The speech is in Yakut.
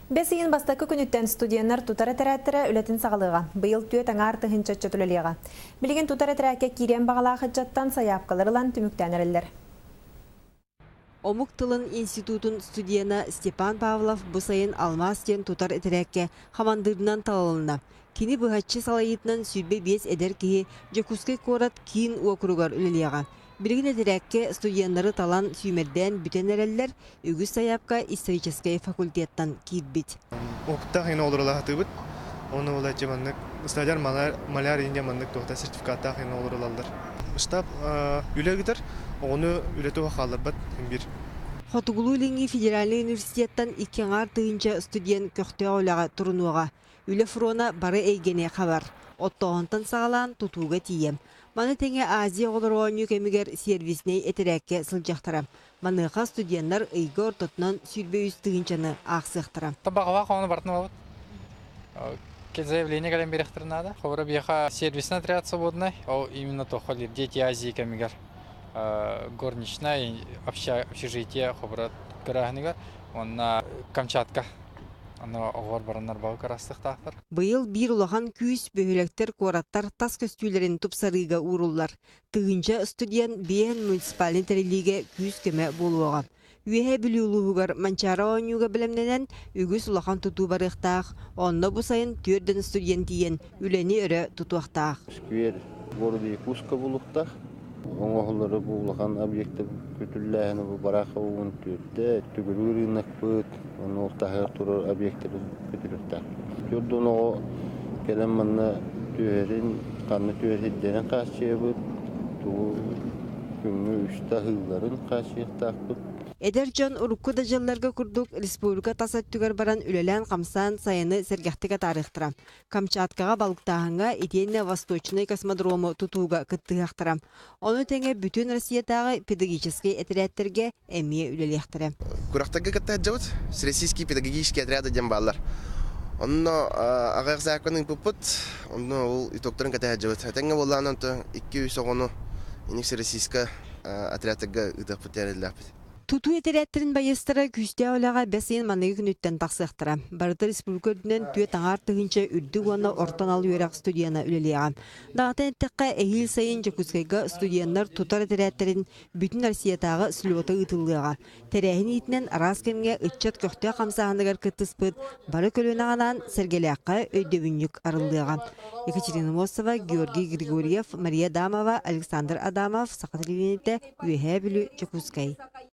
Бэс ыйын бастакы күнүттэн студеннар тутар этэрээттэрэ үлэтин саҕалыаҕа. Быйыл 4,5 ыччат үлэлиэҕэ. Билигин тутар этэрээккэ киириэн баҕалаах ыччаттан сайаапкалар ылан түмүктээн эрэллэр. Омук тылын институтун студена Степан Павлов бу сайын Алмаас диэн тутар этэрээккэ хамандыырынан талылынна. Кини быһаччы салайыытынан 25 эдэр киһи Дьокуускай куорат киин уокуругар үлэлиэҕэ. Билигин этэрээккэ студеннары талан сүүмэрдээн бүтэн эрэллэр, үгүс сайаапка историческай факультеттан киирбит. Опыттаах иһин олорулаһатыбыт. Оны ол эти маннык стадиар маляр инде маннык туохта сертификаттаах иһин олорулаллар. Штаб үлэ ыытар, оҕону үлэтэ хаалларбат бир. Хотугулуу-Илиҥҥи федеральнай университеттан 2,5 тыһыынча студент көхтөөх үлэҕэ турунуоҕа. Үлэ фрона бары эйгэни хабар. Оттооһунтан саҕалаан тутууга тиийэ. Маны тэҥэ Азия оҕолоро оонньуу кэмигэр сервиснэй этэрээккэ сылдьыахтара. Маныаха студеннар ыйга ортотунан 23 тыһыынчаны аахсыахтара. Баҕалаах ону барытын ылабыт. Заявление кэлэн биэриэхтэрин наада. Холобура, биһиэхэ сервисный отряд свободный, ол именно тоххо Дети Азии кэмигэр горничная, общежитие холобура көрөөһүнүгэр уонна Камчатка аны оҕолор бараннар баҕа карастыктаахтар. Быйыл биир улахан күүс бөһүөлэктэр, куораттар тас көстүүлэрин тупсарыыга ууруллар. Тыһыынча студент биэһин муниципальнай тэриллиигэ күүс-көмө буолуоҕа. Үөһээ Бүлүү улууһугар Манчаары оонньууга бэлэмнэнэн үгүс улахан тутуу барыахтаах. Онно бу сайын 4 студент тиийэн үлэни өрө тутуохтаах. Сквер города Якутска булуктаах. Оҥоһуллары бу улахан объекты күтүллээһини бу Барахова 14-тэ, Түгүрү рынокпыт, ону таһыгар турар объекттары күтүрүөхтээх. 40 оҕо кэлэн манна түһэрин, ханна түһэр сирдэрин хааччыйабыт, тугу күҥҥэ үстэ аһыылларын хааччыйыахтаахпыт. Эдэр дьон урукку да дьылларга курдук республика тас өттүгэр баран үлэлээн-хамсаан сайыны сэргэхтик атаарыахтара. Камчаткаҕа балыктааһыҥҥа итиэннэ Восточнай космодрому тутууга кыттыһыахтара. Ону тэҥэ бүтүн Россиятааҕы педагогическай этэрээттэргэ эмиэ үлэлиэхтэрэ. Күрэхтэргэ кытта сылдьабыт. Всероссийские педагогические отряды диэн бааллар. Онно аҕыйах заявканы ыыппыппыт. Онно ол итогтарын кэтэһэ сылдьабыт. Этэҥҥэ буоллаҕына, онто 2-3 оҕону инник всероссийскай отрядтарга ыытыахпыт диэн эрэллээхпит. Тутуу этэрээттэрин байыастара күүстээх үлэҕэ бэс ыйын маныгы күнүттэн тахсыахтара. Барыта республика үрдүнэн 4,5 тыһыынча үрдүк уонна орто анал үөрэх студена үлэлиэҕэ. Даҕатан эттэххэ, эһиил сайын Дьокуускайга студеннар тутар этэрээттэрин бүтүн Россиятааҕы слета ыытыллыаҕа. Тэрээһин иитинэн араас кэмҥэ ыччат көхтөөх хамсааһыныгар кыттыспыт бары көлүөнэҕэ анаан Сэргэлээххэ өйдөбүнньүк арыллыаҕа. Екатерина Мосова, Георгий Григорьев, Мария Адамова, Александр Адамов, Саха телевидениетэ, Үөһээ Бүлүү, Дьокуускай.